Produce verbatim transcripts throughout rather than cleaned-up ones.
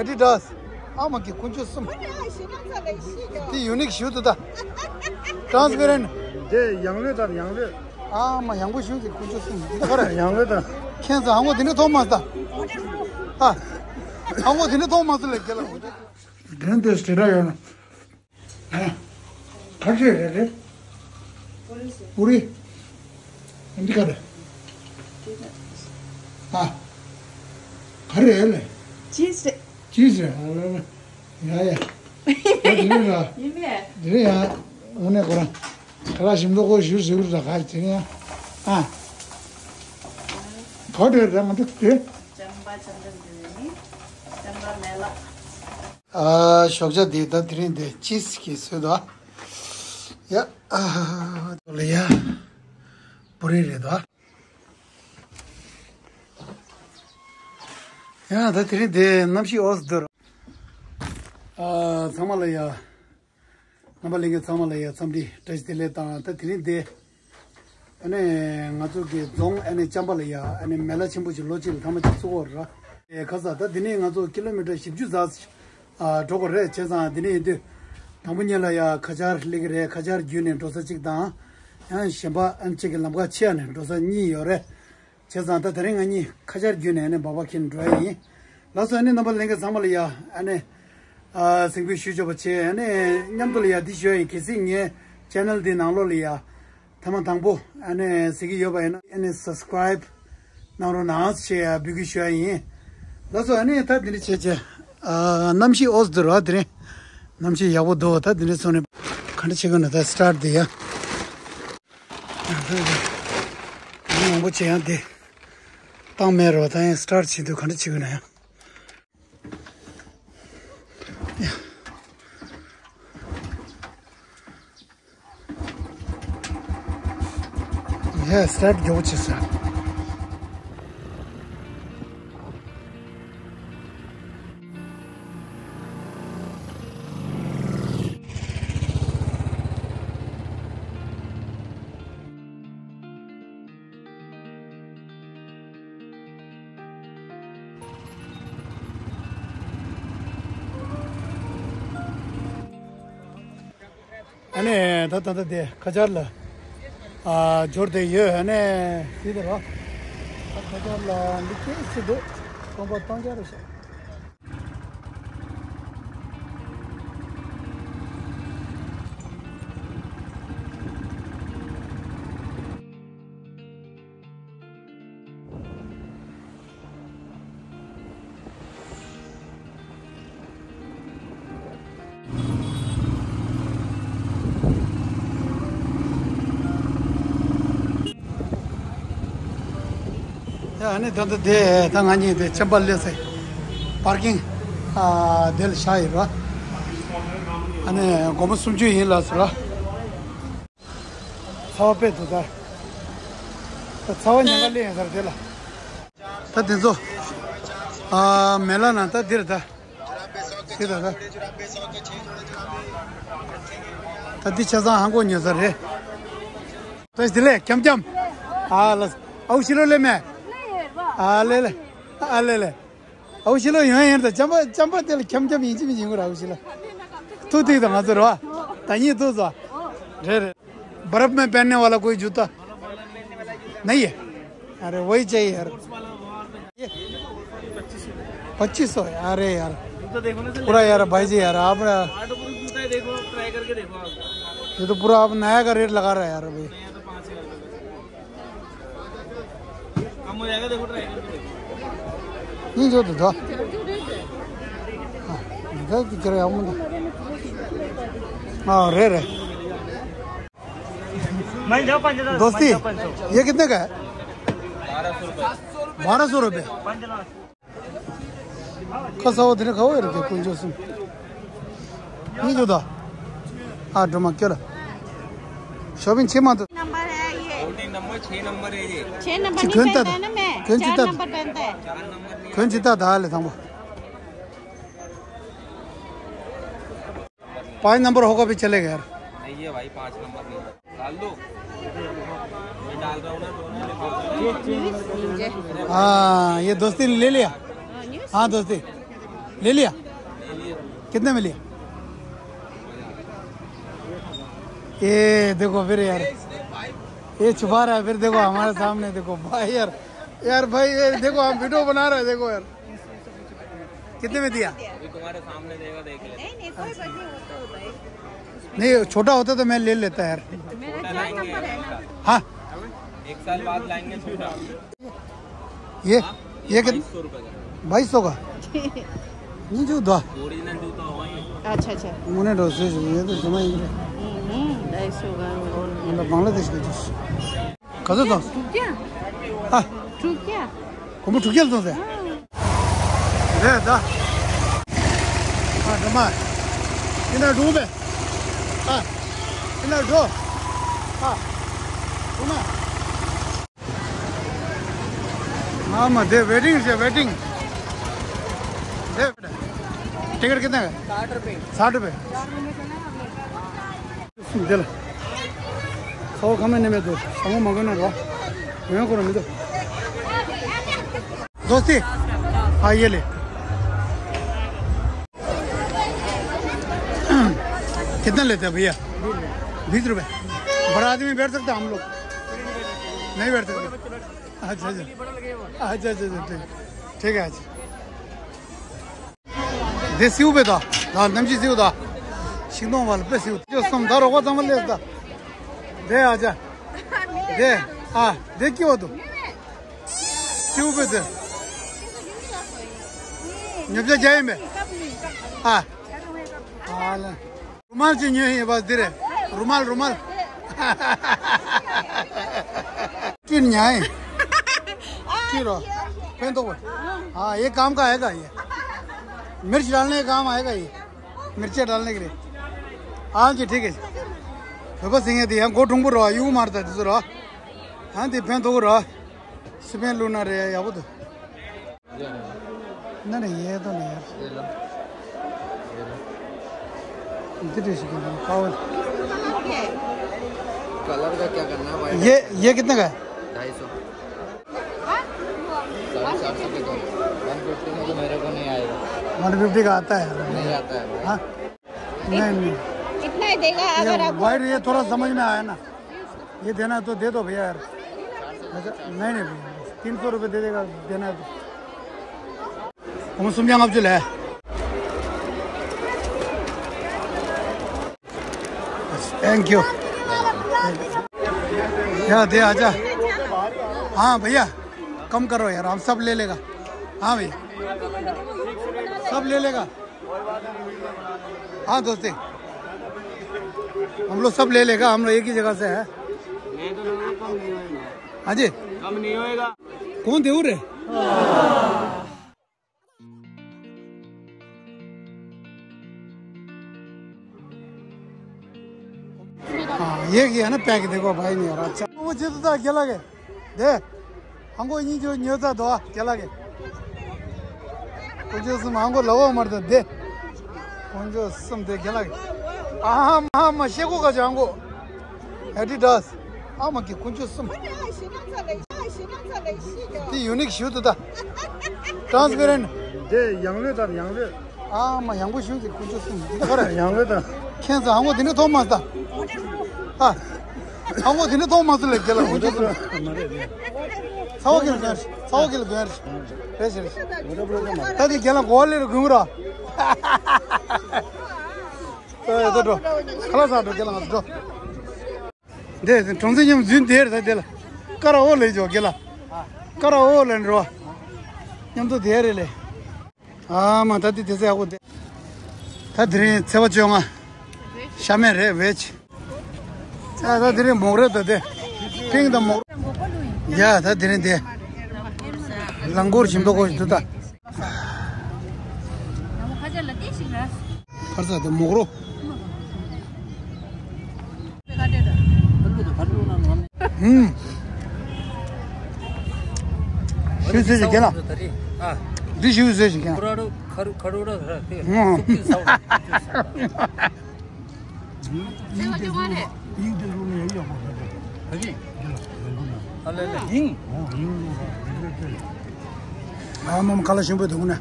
འདི་འདྲ། ཨ་མ་གི་དཀོན་མཆོག་གསུམ། དེ་ཡུ་ནིག་ཞུ་དུ་ད། ཊྲན་སི་པེ་རེན་ཊི། འདི་ཡང་ལོས་དང་ཡང་ལོས། ཨ་མ་ཡང་པོ་ཞུ་གི་དཀོན་མཆོག་གསུམ། འདི་ད་ག་རེ། ཡང་ལོས་དང་། ཁྱེད་ཚོ་ཨ་མོ་དེ་འདྲ་མཐོང་མ་སོང་། ཨ། ཨ་མོ་དེ་འདྲ་མཐོང་མ་སོང་ལས་རྒྱལ་ལ། དེ་འདྲ་སྟེ་སྤྲེལ་ར་ཡོད་ན། ཨ། ག་རེ་རེད་རེད། པུ་རི། འདི་ག་རེ། ཨ། ག་རེ་རེད་ལེ། ཅིས་རེད། ཅིས་རེད། ཨ་ལ་ལ། ཡ་ཡ། ཡ་དེ་རེད་ར། ཡིན་པས། དེ་རེད་ཡ། དངོས་གནས་ཁོ་རང་། ཁ་ལག་ཞིམ་མདོག་ཁོ་ཞུ་ཞུ་ར་ག་རེ་དེ་རེད་ཡ། ཨ། ག་རེ་རེད་ང་འདི་རེད། ཅམ་པ་ཅམ་པ་འདི་ནི། ཅམ་པ་མེ་ལ། ཨ། ཞོགས་ཇ་འདི་ད་དེ་རིང་འདི་ཅིས་གིས་བཟོས་འདུག་ཨ། ཡ། ཨ་ལ་ཡ། པུ་རི་རེད་འདུག་ཨ། ཡ་ད་དེ་རིང་འདི་གནམ་གཤིས་ཨོ་ཙི་འདུག་ཨ། ཚང་མ་ལ་ཡ། རྣམ་པ་ལྷན་རྒྱས་ཚང་མ་ལ་ཡ་འཚམས་འདྲི་བཀྲ་ཤིས་བདེ་ལེགས་དང་། ད་དེ་རིང་འདི། ཨ་ནི་ང་ཚོ་གི་རྫོང་ཨ་ནི་ཅམ་པ་ལ་ཡ་ཨ་ནི་མེ་ལ་ཆེན་པོ་ཞིག་ལོ་གཅིག་ལ་ཐེངས་མ་གཅིག་ཚུགས་ཀྱི་ཡོད་རེད། ཨེ་ཁ་ས་ད་འདི་ནས་ང་ཚོ་ཀི་ལོ་མི་ཊར་བཞི་བཅུ་ཙམ་ཞིག་ཨ་འགྲོ་དགོས་རེད། བྱས་ཙང་འདི་ནས་ཡིན་དུས་དང་པོ་ཉིད་ལ་ཡ་ཁ་ཆར་སླེབས་ཀྱི་རེད། ཁ་ཆར་བརྒྱུད་ནས་འགྲོ་ས་གཅིག་དང་། ཡང་གཞན་པ་ཨ་ནི་གཅིག་གི་ལམ་ཁ་ཕྱེ་ཡ་ནས་འགྲོ་ས་གཉིས་ཡོད་རེད། བྱས་ཙང་ད་དེ་རིང་ང་གཉིས་ཁ་ཆར་བརྒྱུད་ནས་ཨ་ནི་སྦག་སྦག་འཁྱེར་འགྲོ་ཡ་ཡིན། ལགས་སོ། ཨ་ནི་རྣམ་པ་ལྷན་རྒྱས་ཚང་མ་ལ་ཡ་ཨ་ནི། ཨ། གཟིགས་འབུལ་ཞུ་ཆོག་པ་བྱས། ཨ་ནི་མཉམ་དུ་ལ་ཡ་འདི་ཞུ་ཡ་ཡིན། གལ་སྲིད་ངའི་ཆེ་ནལ་འདི་ནང་ལོགས་ལ་ཡ་ཐེངས་མ་དང་པོ་ཨ་ནི་གཟིགས་ཀྱི་ཡོད་པ་ཡིན་ན་ཨ་ནི་སབ་སི་ཀ་རའིབ་གནང་རོགས་གནང་ཞེས་ཡ་འབོད་སྐུལ་ཞུ་ཡ་ཡིན། ལགས་སོ། ཨ་ནི་ད་འདི་འདྲ་བྱས་བྱས། ཨ། གནམ་གཤིས་ཨོ་ཙི་འདུག་ར། དེ་རིང་གནམ་གཤིས་ཡག་པོ་འདུག་ད་འདི་འདྲ་སོང་ནས་ག་འདྲ་བྱེད་དགོས་ན་ད་སི་ཊར་ཊི་དེ་ཡ། མང་པོ་བྱེད་ཡང་དེ་བཏང་མེད་རོ། ད་ཡང་སི་ཊར་ཊི་བྱེད་དུས་ག་འདྲ་བྱེད་དགོས་ན་ཡང་། ཡ། ཡ། སི་ཊར་ཊི་མགྱོགས་པོ་བྱེད་ས། ཨ་ནི་ད་ད་ད་དེ་ཁ་ཆར་ལ་ཨ་འབྱོར་བསྡད་ཡོད། ཨ་ནི་དེ་དེ་རོ། ད་ཁ་ཆར་ལ་འདི་སྐད་ཆེ་འདུག་སྟོང་པ་སྟོང་རྐྱང་རེད་ཤག་ཡ། ཨ་ནི་ད་ལྟ་དེ་ད་ང་གཉིས་དེ་ཆེན་པ་སླེབས་སའི་པར་ཀིང་ཨ་དེ་ལ་བཞག་ཡོད་ར། ཨ་ནི་སྒོར་མོ་སུམ་ཅུ་ཡིན་ལགས་སོ་ར། ཚ་བ་དཔེ་འདུག་ད། ད་ཚ་བ་ཉེན་ཁ་སླེབས་ཡོང་ས་རེད་དེ་ལ། ད་དེ་ཚོ་ཨ་མེ་ལ་ན་ད་འདིར་ད། དེ་ད་ད། ད་འདི་ཆ་ཚང་ཧང་གོ་ཉོ་ས་རེད། ད་དེ་ལས་འཁྱམ་འཁྱམ། ཨ་ལ། ཨའུ་ཤི་ལོ་ལེ་མེ། ཨ་ལེ་ལེ། ཨ་ལེ་ལེ། ཨའུ་ཤི་ལོ་ཡོང་ཡོང་ད་ཅམ་པ་ཅམ་པ་དེ་ལ་འཁྱམ་འཁྱམ་ཡིན་གཅིག་མིན་གཅིག་ཡོང་གི་ར། ཨའུ་ཤི་ལོ། ཐུག་ཐུག་དང་ང་ཚོ་ར་བ། ད་གཉིས་ཐུག་སོ། རེད་རེད། बर्फ में पहनने वाला कोई जूता नहीं है। अरे वही चाहिए यार। पच्चीस सौ है। अरे यार, पूरा यार भाई जी यार, आप ये तो पूरा आप नया का रेट लगा रहे हैं यार भाई। नहीं जो तो था। हाँ, इधर की तरह हम। हाँ, रे रे। दोस्ती, ये कितने का है? बारह सौ रुपये। खसा वो तेरे खाओ यार, क्या कुंजो सुन। नहीं जो था। हाँ, ड्रामा क्या ला? शॉपिंग छे मात्र। नंबर है ये। होल्डिंग नंबर छह नंबर है ये। छह नंबर नहीं पहनता है ना मैं। कौन सी चार नंबर पहनता है। कौन सी था? ले था वो। पाँच नंबर होगा भी चलेगा यार। नहीं है भाई, पाँच नंबर नहीं। डाल दो। मैं डाल रहा हूँ ना, दोनों में। हाँ, ये दोस्ती ने ले लिया। हाँ, दोस्ती। ले लिया? कितने में लिया? ये देखो फिर यार, ये छुपा रहा है। फिर देखो हमारे सामने, देखो भाई यार, यार भाई, ये देखो, हम वीडियो बना रहे हैं, देखो यार। कितने में दिया? अभी तुम्हारे सामने देगा, देख ले। नहीं, नहीं, कोई बात नहीं, वो तो भाई। नहीं, छोटा होता तो मैं ले लेता यार। मेरा छोटा चार लाएंगे नंबर है ना। हाँ। एक साल बाद लाएंगे छोटा। ये, ये कितना? बाईस सौ रुपये का। बाईस सौ का? नहीं, जूता। ओरिजिनल जूता होगा ये। अच्छा, अच्छा। मैंने तो से ये तो जमा ही नहीं। हम्म, ढाई सौ का। मतलब बांग्लादेश का जूस। कहाँ से था? ठुकिया। हाँ। ठुकिया। कौन ठुकिया तो से? हाँ। रे दा। हाँ, जमा। इना डूबे। हाँ। इना डो। हाँ। सुना। हाँ, मैं दे, वेटिंग से, वेटिंग। दे। टिकट कितने का? साठ रुपये। साठ रुपये। दे ला। सौ कम नहीं में दो। समूह मंगो ना रो। मैं करो, मैं दो। दोस्ती। हाँ, ये ले। कितना लेते हैं भैया? बीस रुपए। बड़ा आदमी बैठ सकता है हम लोग? नहीं बैठ सकते। अच्छा, अच्छा। अच्छा, अच्छा, अच्छा, ठीक। ठीक है, अच्छा। दे सिउ पे था। हाँ, नमची सिउ था। शिंदों वाले पे सिउ। जो समझा रोको, समझ लेता। दे, आजा। दे। हाँ, दे क्यों हो तू? क्यों पे थे? न्यूजा जाए में। हाँ। हाँ, ले। रुमाल चाहिए ये बस धीरे। रुमाल, रुमाल। किन न्याय? किरो? पेन तो। हाँ, ये काम का आएगा ये। मिर्च डालने का काम आएगा ये। मिर्चा डालने के लिए। हाँ जी, ठीक है। तो बस ये दिया, गो ठुंगपुर रहा, यू मारता है दूसरा। हाँ, दे पेन तो रहा। སི་པན་བླུགས་ན་རེད་ཡག་པོ་འདུག་ན་ནི་ཡས་དོ་ནི་ཡར། འདི་འདྲ་ཞིག་གི་འདུག་ཁ་བ། कलर का क्या करना है भाई? ये, ये कितने का है? ढाई सौ। साढ़े चार सौ के दो। वन फिफ्टी में तो मेरे को नहीं आएगा। वन फिफ्टी का आता है यार। नहीं आता है भाई। हाँ? नहीं, नहीं। इतना ही देगा अगर ये आपको। वाइट, ये थोड़ा समझ में आया ना। ये देना है तो दे दो भैया यार। अच्छा, नहीं, नहीं भैया, तीन सौ रुपये दे देगा, देना है तो। हम सुम जाएंगे अब चले। Thank you. या दे आजा। हाँ भैया, कम करो यार, हम सब ले लेगा। हाँ भैया, सब ले लेगा। हाँ दोस्ती, हम लोग सब ले लेगा, हम लोग एक ही जगह से है। मैं तो लूँगा, कम नहीं होएगा। हाँ जी, कम नहीं होएगा। कौन थे रे? हाँ, ये किया ना पैक, देखो भाई, नहीं यार, अच्छा। वो जितना क्या लगे? दे। ཧང་གོ་གཉིས་ཀྱི་ཉོས་ཚར་འདུག་ཨ། རྒན་ལགས་ཀྱིས། དཀོན་མཆོག་གསུམ། ཧང་གོ་ལ་འོ་མར་དང་དེ། དཀོན་མཆོག་གསུམ་དེ་རྒན་ལགས་ཀྱིས། ཨ་མ་མ་ཤེས་གོ་ག་ཅང་གོ། ཨེ་ཌི་ཌཱས། ཨ་མ་གི་དཀོན་མཆོག་གསུམ། དེ་ཡུ་ནིག་ཞུ་འདུག་ད། ཊ་རན་སི་པེ་རེན་ཊི། དེ་ཡང་ལོས་དང་ཡང་ལོས། ཨ་མ་ཡང་པོ་ཞུ་གི་དཀོན་མཆོག་གསུམ། འདི་ཁོ་རེད། ཡང་ལོས་དང་། ཁྱེད་ཚོ་ཧང་གོ་དེ་འདྲ་མཐོང་མ་སོང་ད། ཨ། ཧང་གོ་དེ་འདྲ་མཐོང་མ་སོང་ལས་རྒན་ལགས་དཀོན་མཆོག་གསུམ། ཚ་བ་གི་ལ་གོན་རེད། ཚ་བ་གི་ལ་གོན་རེད། རེད་ཞེས་རེད། ད་དེ་རྒན་ལགས་གོ་ལེ་རུ་གོན་ར། ད་ཡ་ད་འགྲོ། ཁ་ལག་ཟ་འགྲོ། རྒན་ལགས་ང་ཚོ་འགྲོ། འདི་གྲོང་ཚོ་མཉམ་འཛུལ་དེར་ད་དེ་ལ་ཀ་ར་འོ་ལེ་ཇོ་རྒན་ལགས། ཀ་ར་འོ་ལེ་འགྲོ། མཉམ་དུ་དེ་རེད་ལེ། ཨ་མ་ད་དེ་དེ་ཚེ་ཨ་ཁུ་དེ། ད་དེ་རིང་ཚེས་པ་བཅོ་ལྔ། ཤ་མེད་རེད་ཝེ་ཇི། ཨ་ད་དེ་རིང་མོག་རེད་ད་དེ། ཕིང་དང་མོག་ཡ་ད་དེ་རིང་དེ། ལང་སྐོར་ཞིམ་མདོག་ཁོ་ཞིག་འདུག་ད། ཁར་ས་དེ་མོག་རོ། ཧུམ། ཞུ་ཟེར་ཞིག་གན་ལ། འདི་ཞུ་ཟེར་ཞིག་གན། ཧུམ། ཨ་མ་མ་ཁ་ལག་ཞིམ་པོ་འདུག་ན། ཨ་མ་མ་ཁ་ལག་ཞིམ་པོ་འདུག་ན།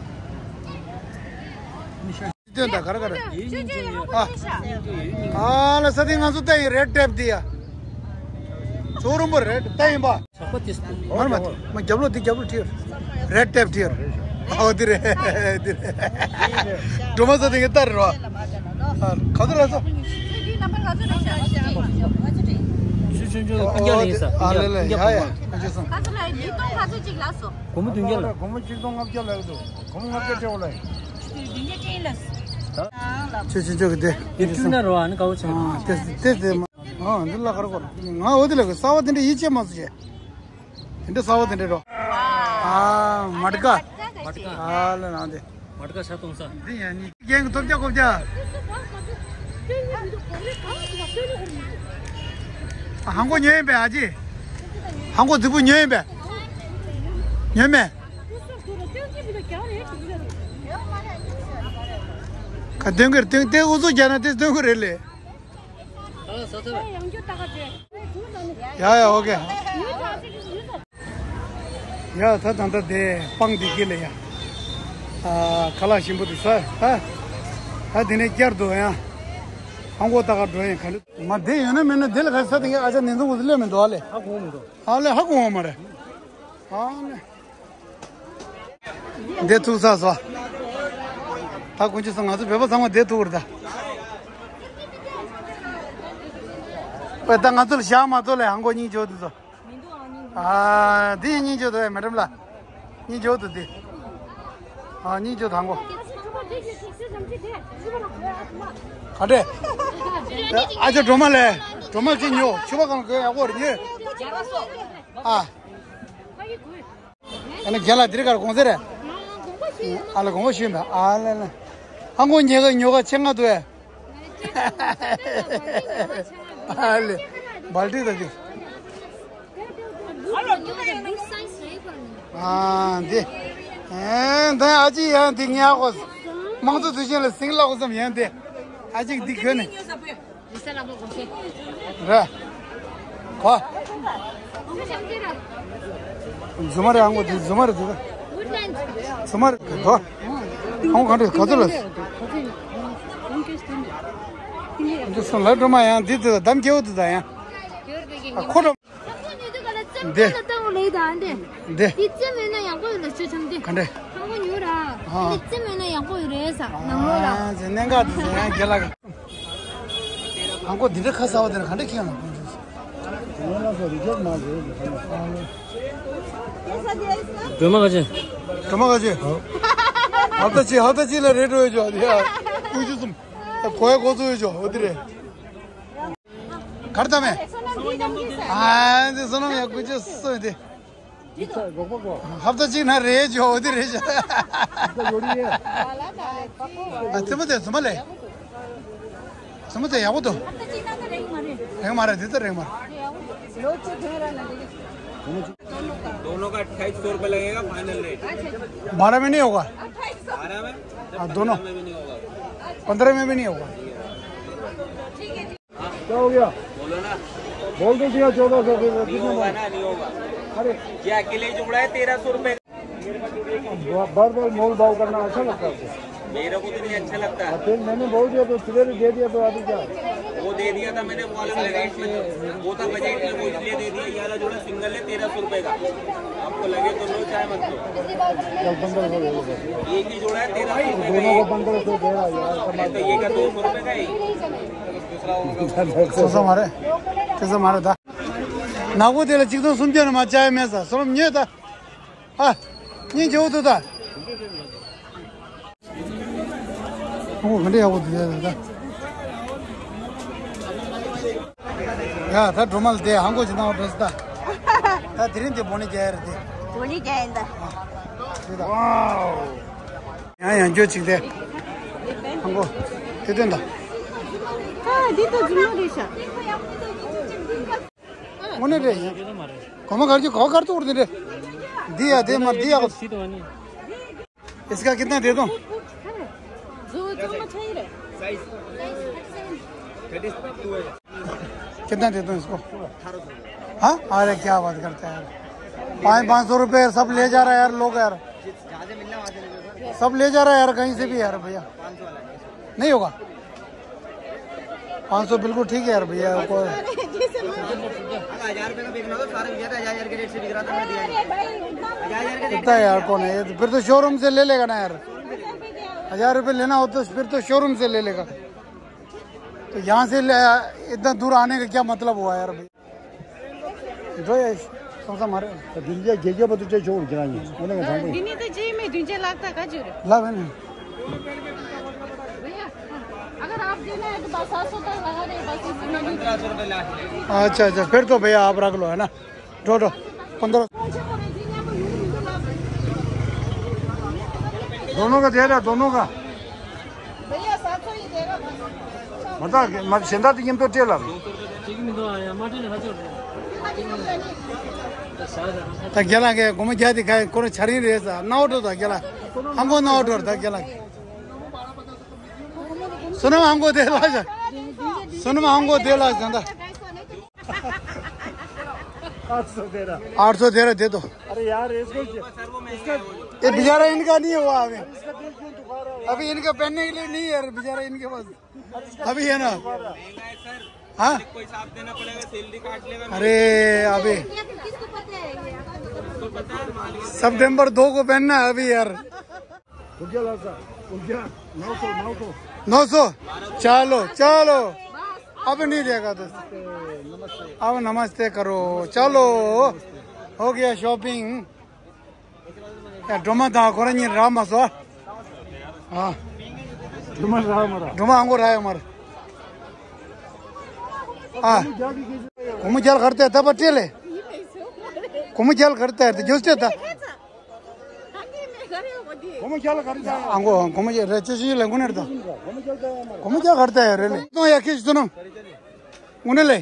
སྟོན་དང་ག་རེ་ག་རེ། ཨ། ཨ་ལ་ས་དེ་ང་ཚོ་ལྟ་ཡིན་རེད་ཊེབ་དེ་ཡ། ཚོ་རུམ་པ་རེད་ལྟ་ཡིན་པ། ཆག་པ་ཏིས་ཏུ། མར་མ་མ་རྒྱབ་ལོག་དེ་རྒྱབ་ལོག་ཁྲིར། རེད་ཊེབ་ཁྲིར། ཨོ་དེ་རེད་དེ་རེད། སྒྲོལ་མ་ས་དེ་ངས་ལྟ་རེད་བ། ག་ཚོད་ལ་ཚོ། ཆུ་ཆུ་ཆུ་ཨོ་ཀུན་ཀྱང་ལེན་ས་ཨ་ཀུན་ལེ་ཀྱང་ལེ་ཀུན་ཀྱང་ཡ་ཡ་ཀུན་ཀྱང་སོང་། ག་ཚོད་ལ་ཉིས་སྟོང་ག་ཚོད་ཅིག་ལ་སོ། སྒོར་མོ་བདུན་བརྒྱ་ལ། སྒོར་མོ་ཆིག་སྟོང་ལྔ་བརྒྱ་ལ་ཡོད་དོ། སྒོར་མོ་ལྔ་བརྒྱ་སྤྲད་འོ་ལ་ཡིན། ཆུ་ཆུ་ཆུ་གི་དེ། དེ་ཁྲུས་ན་རོ་ཨ་ནི་དཀའ་བོ་ཆེ། ཨ་དེ་དེ་དེ་མ། ཨ་འདི་ལ་ཁར་གོ། ང་འོ་དེ་ལ་གི་གསར་བ་དེ་འདྲ་ཡིད་ཆེས་མ་སུ་བྱས། དེ་འདྲ་གསར་བ་དེ་འདྲ་རོ། ཨ་མ་དཀའ། མ་དཀའ། ཨ་ལ་ན་དེ། མ་དཀའ་ཤ་གཏོང་ས། འདི་ཡང་ནི་རྒན་གི་ཐོབ་རྒྱ་གོ་རྒྱ། ཧང་གོ་ཉོས་ཡིན་པས་ཨ་ཅེ། ཧང་གོ་རྫིག་པོ་ཉོས་ཡིན་པས། ཉོས་མེད། ག་སྟོན་གི་རེད། སྟོན་དེ་ཨུ་ཚུགས་རྒྱག་ན་དེ་སྟོན་གི་རེད་ལེ། ཡ་ཡ་ཨོ་ཀེ། ཡ་ད་ད་ད་དེ་སྤང་དེ་གི་ལེ་ཡ། ཨ་ཁ་ལག་ཞིམ་པོ་དེ་ཟ་ད། ད་དེ་ནས་བསྐྱར་དུ་ཡ། ཧང་གོ་ད་ག་འགྲོ་ཡིན་ག་ལེ། མ་དེ་ཡོད་ན་མེད་ན་དེ་ལ་ག་ས་དེ་གི་ཨ་ཅག་ནན་ཙོ་འུ་ཚུགས་ལེ་མི་འདུག་ཨ་ལེ། ཧ་གོ་མི་འདུག་ཨ་ལེ་ཧ་གོ་འོང་མ་རེད། ཨ་ལེ། འདི་ཐུག་ས་སོ། ད་ཀུན་སྤྱོད་སོང་ང་ཚོ་བོད་པ་ཚང་མ་བསྡད་ཐུག་རེད་ད། ཨོ་ད་ང་ཚོ་ལ་བཞག་མ་ཐུབ་ལེ་ཧང་གོ་སྙིང་རྗེ་པོ་འདུག་སོ། ཨ་འདི་སྙིང་རྗེ་པོ་འདུག་ཨེ་མེ་ཌམ་ལ། སྙིང་རྗེ་པོ་འདུག་འདི། ཨ་སྙིང་རྗེ་པོ་ཧང་གོ། ག་འདྲས། ཨ་ཅག་སྒྲོལ་མ་ལས། སྒྲོལ་མ་གིས་ཉོ་ཕྱུ་པ་གང་གོས་ཡག་པོ་རེད་ཉོས། ཨ། ཨ་ནི་རྒན་ལགས་འདིར་གར་དགོངས་ཟེར་རེད། ཨ་ལ་དགོངས་པ་ཞུས་མེད་ཨ་ལ་ལ། ཧང་གོ་ཉེ་ག་ཉོ་ག་ཆེ་ང་དུ་ཨེ། ཨ་ལེ། སྦལ་ཏི་ད་ཅིག་ཨ་འདི། ཨེ་ད་ཨ་ཅི་ཡང་འདི་ཉག་གོ། དམངས་གཙོ་དུས་ཆེན་ལ་སིང་ལ་གོ་བསམ་ཡང་འདི། ཨ་ཅིག་འདི་གོན་ནས། རེད། གོ། རྫུན་མ་རེད་ཨང་གོ་དེ་རྫུན་མ་རེད་དེ། རྫུན་མ་རེད་དོ། ཨང་ག་འདྲ་ག་ཚོད་ལ། འདི་སོང་ལ་སྒྲོལ་མ་ཡང་འདི་དེ་དམ་སྐྱེ་བོ་དེ་དང་ཡང་། ཁོ་ར། འདི། འདི། འདི་རྩེ་མོ་ན་ཡག་པོ་ཡོད་ལ་ཆུ་ཆམ་འདི། ག་འདྲ། ཧང་གོ་ཉོ་ར། ཨ། འདི་རྩེ་མོ་ན་ཡག་པོ་ཡོད་རེད་ས་ནང་ལོགས་ལ། ཨ་ཟེར་གནད་འགག་འདི་ཟེར་ཡང་རྒྱལ་ལ། ཧང་གོ་འདི་འདྲ་ཁ་གསར་བ་དེ་ན་ག་འདྲ་ཁྱེད་ལ་དགོངས་ཞུ། སྒྲོལ་མ་ག་ཅི། སྒྲོལ་མ་ག་ཅི། ཧབ་ཏ་གཅིག་ཧབ་ཏ་གཅིག་ལ་རེད་འགྲོ་ཡོད་ཅོག་དེ་ཡ། ཀུ་ཅི་གསུམ། གོ་ཡ་གོ་ཚོ་ཡོད་ཅོག་འོ་དེ་རེད། གར་ད་མེ། ཨ་འདི་བསོད་ནམས་ཡག་ཀུ་ཅི་སོ་དེ། ཧབ་ཏ་གཅིག་ན་རེད་ཅོ་འོ་དེ་རེད་ཅོ། ཨ་ཙི་མོ་དེ་ཙི་མ་ལེ། ཙི་མོ་དེ་ཡག་པོ་འདུག་རེད་མ་རེད་དེ་ད་རེད་མ་རེད། दोनों का अट्ठाईस सौ रुपये लगेगा, फाइनल रेट। बारह में नहीं होगा। बारह में? हाँ, दोनों। पन्द्रह में भी नहीं होगा। क्या हो गया? बोलो ना। बोल तो दिया चौदह सौ के, नहीं कितने होगा में? ना, नहीं होगा। अरे। ये अकेले ही जुड़ा है तेरह सौ रुपये। ब-, बार बार मोल भाव करना अच्छा लगता है आपको? मेरे को तो नहीं अच्छा लगता। हाँ, फिर मैंने बोल दिया तो सवेरे दे दिया तो अभी क्या? वो दे दिया था मैंने, वो वाला बजट में, वो था बजट में, वो इसलिए दे दिया। ये वाला जोड़ा सिंगल है तेरह सौ रुपये का, आपको लगे तो लो, चाहे मत लो। चल, पन्द्रह सौ ले लो। एक ही जोड़ा है तेरह सौ रुपये का। दोनों को पन्द्रह सौ दे रहा है यार, कमाल। तो ये का दो सौ रुपये का है। सोचा मारे, सोचा मारे था। नागो तेरा चिकन सुन के ना मचाए में सा, सोम नहीं था। ཨ། སྙིང་རྗེ་པོ་འདུག་ད། ཨོ་ག་འདྲ་ཡག་པོ་འདུག་ད། ཡ་ད་སྒྲོལ་མ་ལ་དེ་ཧང་གོ་ཅིག་གནང་བ་འགྲོ་སྲིད་ད། ད་དེ་རིང་དེ་སྦོ་ནི་རྒྱག་ཡ་རེད་དེ། སྦོ་ནི་རྒྱག་ཡིན་ད། ཨ། དེ་ད། ཡང་ཡང་སྐྱོ་ཅིག་དེ། ཧང་གོ། དེ་སྟོན་ད། ཨ་འདི་ད་རྫུན་མ་རེད་ཤག་དངོས་གནས་རེད་ཡིན། གོ་མ་གར་གྱི་གོ་གར་ཐུག་རེད་རེད། འདི་ཡ་དེ་མ་འདི་ཡ། इसका कितना दे दूं? कितना दे दूं इसको? हाँ, अरे क्या बात करते हैं यार, पाँच पाँच सौ रुपए सब ले जा रहा है यार लोग यार। सब ले जा रहा है यार, कहीं से भी यार भैया। नहीं होगा। पाँच सौ बिल्कुल ठीक है यार भैया, कोई। अगर हजार रुपये का बिकना हो तो सारे भैया तो हजार हजार के रेट से बिक रहा था, मैं दिया नहीं। हजार हजार का रेट इतना यार कौन है? ये तो फिर तो शोरूम से ले लेगा ना यार। हजार रुपये लेना हो तो फिर तो शोरूम से ले लेगा। तो यहाँ से ले, इतना दूर आने का क्या मतलब हुआ यार भैया? འགྲོ་ཡ། སོང་ཙང་མ་རེད། ད་དེ་འདྲའི་རྒྱལ་རྒྱལ་པོ་དེ་སྤྲད་ཆོག་གི་རང་ཡིན། དངོས་གནས་དྲང་པོ་ཡིན། འདི་ནི་ད་རྗེས་མའི་བདུན་བརྒྱ་ལག་ད་ག་ཅི་རེད། ལབ་ཡིན། भैया, अगर आप देना है तो बस सात सौ तक लगा दे, बस इसी में। अच्छा, अच्छा, फिर तो भैया आप रख लो, है ना? འགྲོ་འགྲོ། पन्द्रह। दोनों का दे रहा, दोनों का। भैया, सात सौ ही देगा बस। མ་ད་མ་གཞན་དག་དེ་མཉམ་དུ་སྤྲད་ལ། ད་རྒན་ལགས་ཀྱིས་སྒོར་མོ་བརྒྱ་དེ་ག་ཁོ་རང་འཆར་ཡིན་རེད་ཟེར། སྣང་བ་འགྲོ་ད་རྒན་ལགས། ཧང་གོ་སྣང་བ་འགྲོ་ད་རྒན་ལགས། सोनम हमको दे ला जा। सोनम हमको दे ला जा। आठ सौ तेरह। आठ सौ तेरह दे दो। अरे यार, इसको, इसका ये बेचारा इनका नहीं हुआ अभी। इसका दिल क्यों दुखा रहा है? अभी इनका पहनने के लिए नहीं है यार, बेचारा इनके पास। अभी है ना? हाँ? कोई साथ देना पड़ेगा, सैलरी काट लेगा। अरे अभी सितंबर दो को पहनना है अभी यार। रुपया लाल साहब, रुपया नौ सौ, नौ सौ। नौ सौ। चलो, चलो। अब नहीं देगा तो। अब नमस्ते करो। चलो। हो गया शॉपिंग। या ड्रामा था, कोरा नहीं ड्रामा सो। हाँ। ड्रामा ड्रामा रहा। ड्रामा हमको रहा है हमारा। हाँ। घूम चल करते तब बच्चे ले। घूम चल करते हैं तो जो से था। ཨང་གོ་གོ་མ་རེ་ཅི་ཞིག་ལ་ངུ་ནར་ད། གོ་མ་རྒྱག་གར་ད་ཡ་རེ་ལེ། ཏོང་ཡ་ཁྱི་ཞིག་བསོད་ནམས། ངུ་ནེ་ལེ།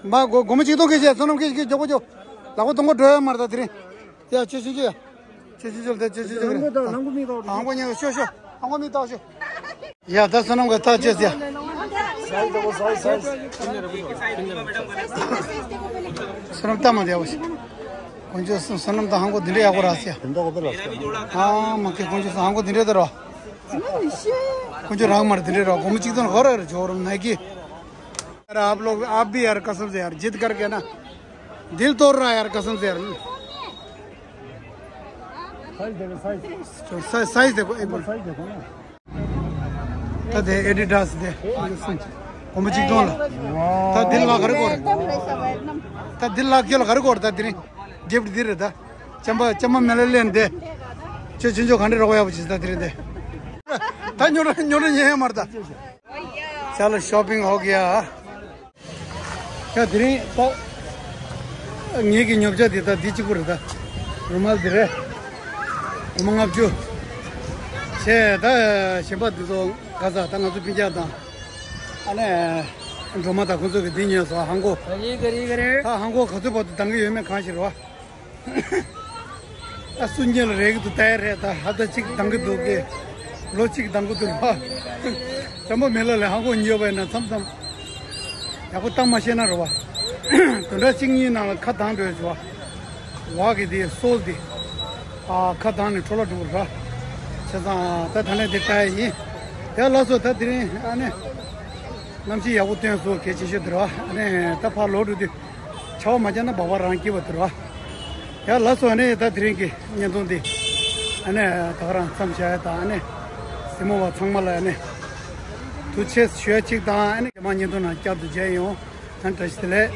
མ་གོ་གོ་མ་ཅིག་ཏོང་ཁྱི་ཞིག་བསོད་ནམས་ཁྱི་ཞིག་མགྱོགས་པོ་མགྱོགས། ལག་པ་ཏོང་གོ་འགྲོ་ཡ་མར་ད་དེ་རིང་། ཡ་ཅི་ཞིག་ཅི་ཡ། ཅི་ཞིག་ཅི་ལ་ད་ཅི་ཞིག་ཅི་རེ། ཨང་གོ་ཉེ་ཤོ་ཤོ། ཨང་གོ་མི་ཏོག་ཤོ། ཡ་ད་བསོད་ནམས་ག་ད་ཅི་ཟེར། བསོད་ནམས་ད་མ་དེ་བ་ཞིག་དཀོན་མཆོག་བསོད་ནམས་དང་ཧང་གོ་འདི་འདྲ་ཡག་པོ་རག་ཟེར། ཨ་མ་ཁེ་དཀོན་མཆོག་ཧང་གོ་འདི་འདྲ་དེ་རོ། དཀོན་མཆོག་རང་མར་འདི་འདྲ་རོ། གོ་མ་གཅིག་དོན་གོ་ར་ར་ཇོ་རམ་ནའི་ཀི། अरे आप लोग, आप भी यार कसम से यार जिद करके ना, दिल तोड़ रहा है यार कसम से यार। साइज देखो, साइज। साइज देखो एक बार। ད་དེ་ཨེ་ཌི་ཌཱས་དེ། གོམ་པ་གཅིག་སྟོང་ལ། ད་འདི་ལ་ག་རེ་དགོས་རེད། ད་འདི་ལ་ཁྱོད་ལ་ག་རེ་དགོས་རེད། ད་འདི་ནི་གིབ་ཊི་འདི་རེད་ད། ཅམ་པ་ཅམ་པ་མེ་ལ་ལེན་དེ། ཁྱོད་ཆུང་ཆུང་ག་འདྲ་རོགས་ཡག་པོ་བྱེད་ད་འདི་རེད་དེ། ད་ཉོ་ར་ཉོ་ར་ཉན་ཡ་མར་ད། चलो शॉपिंग हो गया। ཡ་དེ་རིང་ད་ངེད་ཀྱི་ཉོ་ཆ་དེ་ད་འདི་གཅིག་པུ་རེད་ད། རུ་མལ་དེ་རེད། སྒོར་མོ་ལྔ་བཅུ། བྱས་ད་གཞན་པ་འདི་ཚོ་ག་ས་ད་ང་ཚོ་སྤུན་ཀྱག་དང་། ཨ་ནི་སྒྲོལ་མ་དང་ཁོང་ཚོ་གི་འདི་ཉོས་སོང་ཧང་གོ། ག་རེ་ག་རེ་ག་རེ། ད་ཧང་གོ་ག་ཚོད་བར་དུ་འདང་གི་ཡོད་མེད་གང་ཤེས་རེད་བ། ད་སུན་རྒྱལ་རེད་གི་འདུག་ལྟ་ཡ་རེད་ད། ཧ་ད་གཅིག་འདང་གི་འདུག་གི། ལོ་གཅིག་འདང་གི་འདུག་ར། ཅམ་པ་མེ་ལ་ལས་ཧང་གོ་ཉོས་པ་ཡིན་ན་མཚམས་མཚམས་ཡག་པོ་བཏང་མ་ཤེས་ན་རེད་བ། བདུན་ཕྲག་གཅིག་གཉིས་ནང་ལ་ཁ་གདངས་འགྲོ་ཡ་བྱུང་བ། བག་གི་དེ་སོལ་དེ། ཨ་ཁ་གདངས་ནས་འཕྲོ་བརླག་འགྲོ་གི་ར། བྱས་ཙང་ད་ད་ནས་དེ་ལྟ་ཡ་ཡིན། དེ་ལ་སོ་ད་དེ་རིང་ཨ་ནི། གནམ་གཤིས་ཡག་པོ་སྟོན་སོང་གལ་ཆེ་ཤོས་དེ་ར། ཨ་ནི་ད་ཕར་ལོག་འགྲོ་དུས། ཆར་པ་མ་བརྒྱབ་ན་སྦག་སྦག་རང་སྐྱིད་པ་དེ་རེད་བ། ཡ་ལགས་སོ། ཨ་ནི་ད་དེ་རིང་གི་བརྙན་ཐུང་འདི་ཨ་ནི་ད་ག་རང་མཚམས་བཞག་ཡ་དང་། ཨ་ནི་གཟིགས་མོ་བ་ཚང་མ་ལ་ཨ་ནི་ཐུགས་རྗེ་ཆེ་ཞུ་ཡ་གཅིག་དང་། ཨ་ནི་རྗེས་མ་བརྙན་ཐུང་ནང་བསྐྱར་དུ་མཇལ་ཡོང་། ད་བཀྲ་ཤིས་བདེ་ལེགས།